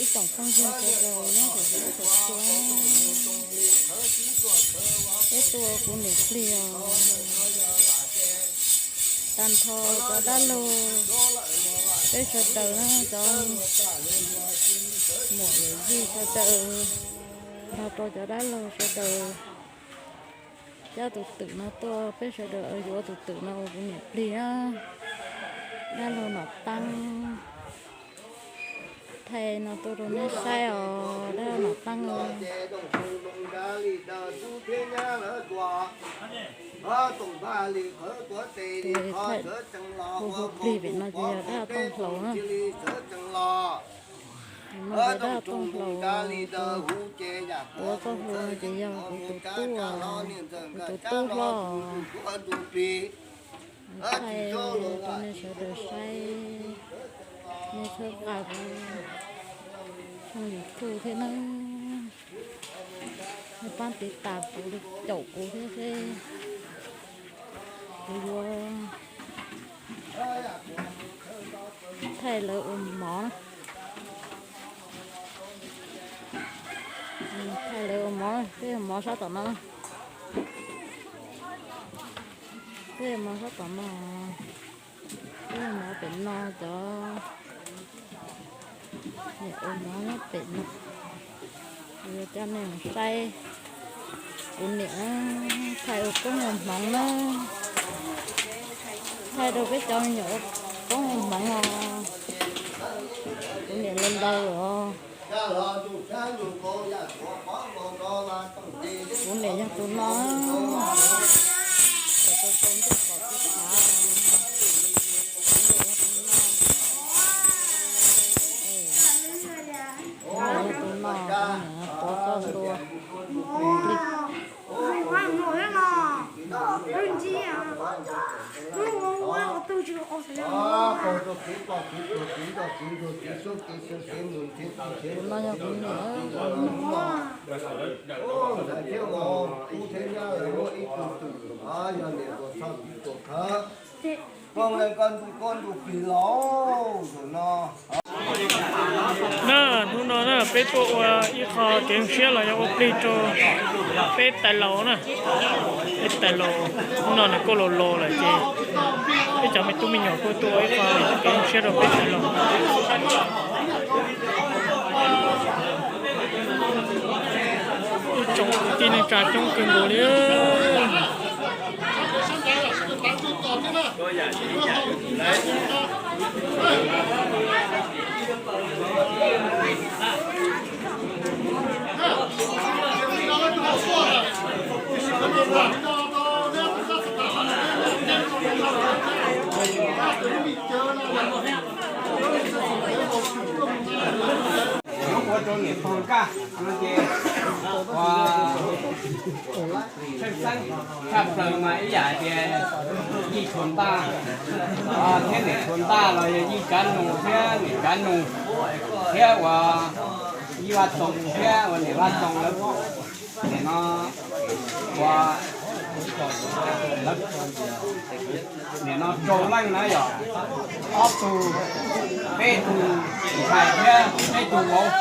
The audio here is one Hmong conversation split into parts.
Ib tsoom phooj ywg sawv daws nyob saum huab saum cua, peb tuaj ua kuv niam plig os. Tag nrho cov dab laug, peb sawv daws na, cov muam yawm yij sawv daws, nrog rau cov dab laug sawv daws cab tus twm no tuaj, peb sawv daws yuav tus twm no ua kuv niam plig na. Dab laug Nom Taab thaij no tuaj rau nej saib os, dab laug Nom Taab. Tus thaij hu hu plig pem no ces yog dab laug Tooj Hlaus na. No ces dab laug Tooj Hlaus tuav txoj hlua no ces yog kuv tus tub, kuv tus tub hlob thaij rau nej sawv daws saib, nej txhawb nqa kuv tshooj YouTube thiab na. Nej pab tiv tas kuv, caum kuv thiab seb kuv yuav thaij lawv ua mov na. Thaij lawv ua mov, peb ua mov sab tom no. Peb ua mov sab tom no. Peb ua mov pem no, cov niam ua mov nyob pem no. Yuav coj nej mus saib kuv niam thaij ua koob ua hmoov na. Thaij rau peb cov me nyuam ua koob ua hmoov os. Kuv niam laus laus lawm os. Kuv niam yog tus no. Kuv niam yog tus no. Kuv niam yog tus no, kuv niam tuav txoj hlua. Tus no yog kuv niam. Na, hnub no na peb tuaj ua ib qho kev zoo siab los yog ua plig rau peb tais laus na. Peb tais laus, hnub no nws kuj laus laus lawm ces peb cov me tub me nyuam kuj tuaj ua ib qho kev zoo siab rau peb tais laus. Ib tsoom kwv tij neej tsa coob kawg nkaus li. Ua rau niam pog nkaj no ces ua tshwj xeeb tshaj plaws mas ib yam tias yij Tshuas Ntaj thiab niam Tshuas Ntaj los yog yij Kav Nus thiab niam Kav Nus thiab ua yij Vaj Toos thiab ua niam Vaj Toos lawv nim no ua lawv nim no rau leej na yog ob tug, peb tug ntxhais thiab peb tug vauv.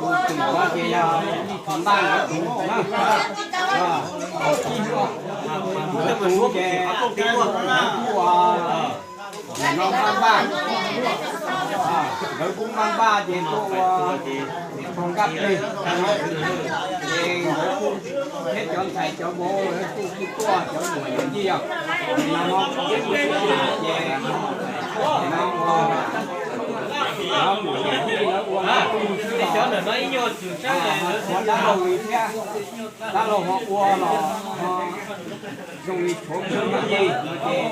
Tus twm no ces yog yij Tshuas Ntaj nkawd tus na. Nkawd tus ces kuj ua nim no npaj npaj, nkawd kuj npaj npaj ces tuaj ua niam pog nkaj plig, ces nkawd kuj thiab cov ntxhais cov vauv lawv kuj kuj tuaj, cov muam yawm yij os. Nim no ces nim no ua cov muam yawm yij lawv ua lawv tug xwb los tshuav dab laug li thiab, dab laug ho ua los ho zoo li tshuav muam yawm yij no ces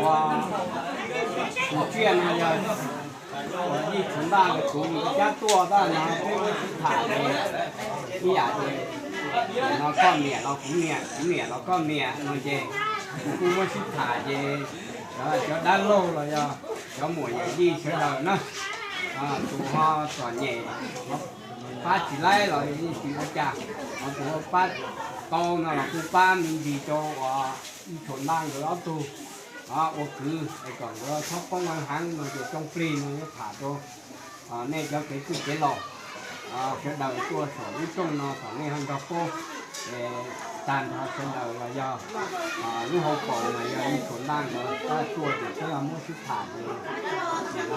ua tus tsiaj no yog yij Tshuas Ntaj nkawd tus nkawd cab tuaj tab no peb muab sib tham ces ib yam ces nim no koj niam los kuv niam, kuv niam los koj niam no ces kuv kuj muab sib tham ces cov dab laug los yog cov muam yawm yij sawv daws na, tus ho txom nyem pab tsis laib los yeej tsis ua cas, ho tus ho pab tau no los kuj pab me ntsis rau uas yij Tshuas Ntaj nkawd ob tug. ua kwv es kom nkawd txhob poob heev no ces rooj plig no yuav tham rau nej cov kev txwj kev laus, sawv daws tuaj saum lub rooj no kom nej ho nrog paub. Tag nrho sawv daws los yog lub hauv paus mas yog ib txhua ntaj nkawd tab tuaj ces peb ho muab sib tham ces nim no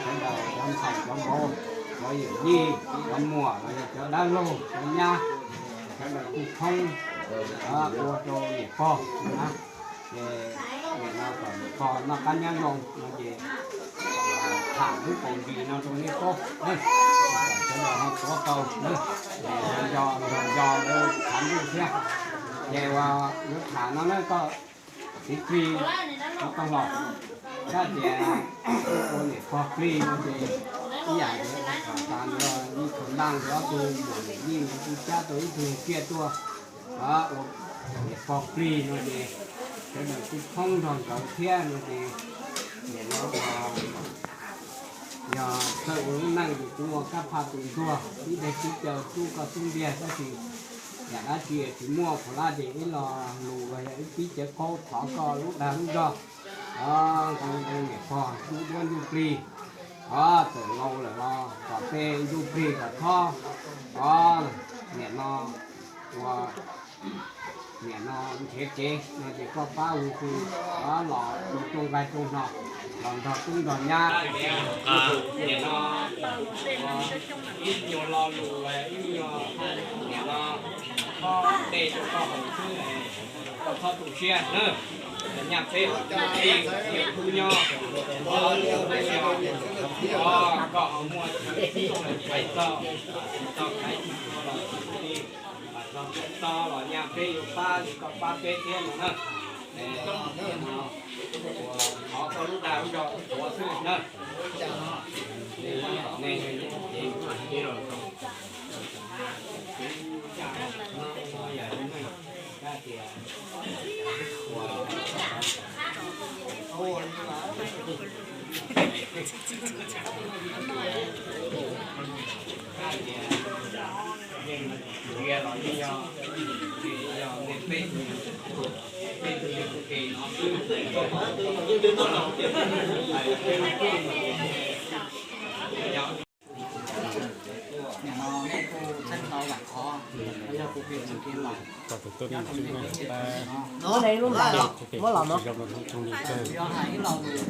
sawv daws cov ntxhais cov vauv, cov yawm yij, cov muam los yog cov dab laug cov nyab, sawv daws kuj thoob ua rau niam pog na. Ces nim no kom niam pog noj qab nyob zoo no ces tham lub paus ntsis no rau nej paub, sawv daws ho tuav tau, nco nco lawv tham ntuj thiab. Ces uas yuav tham no na koj txiv plig, koj tau los, kab tias ua niam pog plig no ces ib yam tias ua tham tas ntawd ib tug ntaj ntawd ob tug muam yij ntawd kuj cab tau ib tug tsiaj tuaj ua niam pog plig no ces sawv daws kuj thoob nrog nkawd thiab no ces nim no yog txawj ua lub neej ces kuv ua kab phaj tus ntsuag ib daig tib caw rub koj xub ntiag tab sis yam dab tsi tsis muaj phuv lab ces ib lo lus los yog ib pib cawv qaub thov koj lub dag lub zog, niam pog lub duab ntuj plig, txawm laus lawm los kom tej ntuj plig kom thob, niam no ua niam no nrhiav kev no ces koj pab hu hu los rau rooj nqaij rooj hno los nrog tub nrog nyab. Niam no ib nyuag lo lus, ib nyuag niam no koj tej rau koj haus xwb, koj txhob tu siab na. Nyaj peb ua tij ua pub nyob, koj ho muaj txhais txog, txhais txog khav tsis txhua los txog txhais txog los nyaj peb yuav pab li koj pab peb thiab no na. Thov koj lub dag lub zog tuav xwb na. Nim no nej kuj txheeb tau vam khov, yog kuv piav txoj kev laus nyob rau nej lub npe no. Muab los no. Yog hais ib lo lus,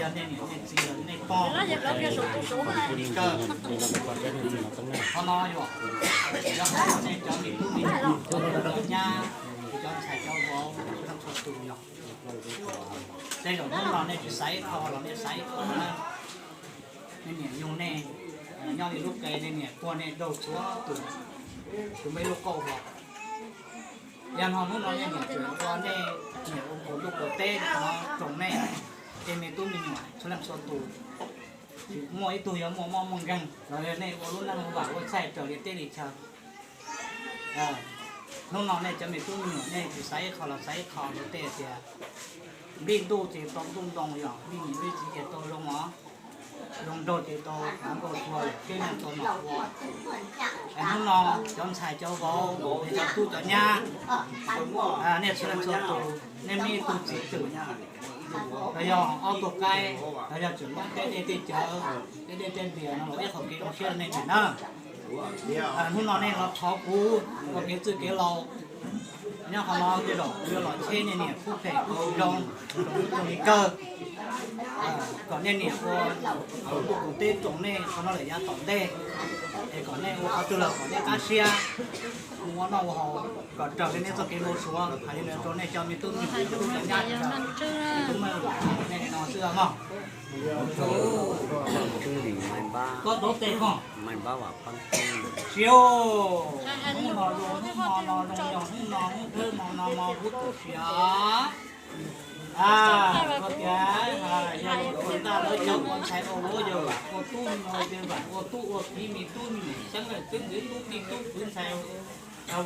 yog nej niam nej txiv los nej pog, li kawg, qhov no yog, yog hais nej cov me tub me nyuam, cov nyab, cov ntxhais cov vauv, txhua tus yog. Tej zaum hnub no nej tsis xav ib qho los nej xav ib qho na. Nej niam yug nej nyob li lub qe, nej niam puag nej daug txhua tus, tus me lub qauj hlo. Yog no hnub no nej niam tseem ua nej niam ua nkaus ntuj nkaus teb no roos nej tej me tub me nyuam txhua leej txhua tus, tsis muaj ib tug yuav muaj mob muaj nkeeg los yog nej ua lub neej ua vam ua txhaij raws li teb li chaw. Hnub no nej cov me tub me nyuam nej tsis xav ib qho los xav ib qho, luag tej tias nplij ntuj ces tau ntuj ntoo, yog nplij niam nplij txiv ces tau zoo os, zoo nraug ces tau hnav nkauj txhua, thiab neeg tau nom ua. Hnub no cov ntxhais cov vauv, cov tub cov nyab, nej txhua leej txhua tus, nej muaj ib tug txiv twm los yog ob tug qaib los yog tseem loob teb dej tej cawv, tej dej tej npias no los ib qho kev zoo siab rau nej niam na. Hnub no nej los thov kuv ua kev txwj kev laus nyob qhov no, tej zaum kuv yuav los cheb nej niam kub phem zoo, zoo li kawg, kom nej niam ua ntuj ua teb roos nej qhov no lawm yav tom ntej, es kom nej ua qhov twg los kom nej qab siab ua noj ua haus, kom raws li nej txoj kev npau suav hais li ntawd rau nej cov me tub me nyuam, cov tub cov nyab, nej no xwb mog. Koj tuav tes koj. Siav, hnub no zoo, hnub no no zoo, yog hnub no hnub thawj mo no mo kuv tus siav. Koj tias yog luag tuag tag lawv cov ua ntxhais ua vauv yog vam ua tub, yog vam ua tub ua kiv, me tub me nyuam xeeb leej txeeb ntxwv, tub tij tub kwv, ntxhais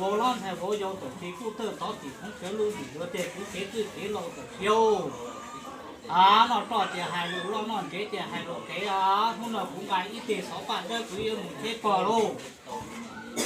vauv hlob ntxhais vauv yau, thaum twg kuj thawj tod tim khoov tsawv lub dim, luag tej kuv kev txwj kev laus tam siav. Noj roj ces hais lus loj, noj ntsev ces hais lus kev os. Hnub no kuv nqa ib teg xov paj dawb, kuv yuav mus cheb pog lauj.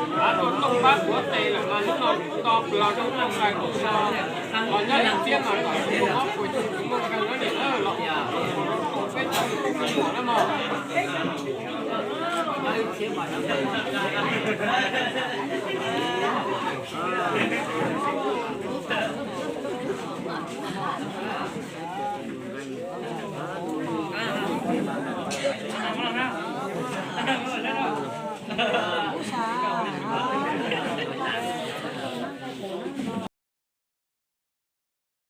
Pab rau tooj pab quav tes lawm mas hnub no kuj to plaws rau tooj tais kuj so los nyob leej txiab mas kom muaj mob puas tsuaj tsis muaj kawg no niam na los peb cov kuj muaj muam na mog.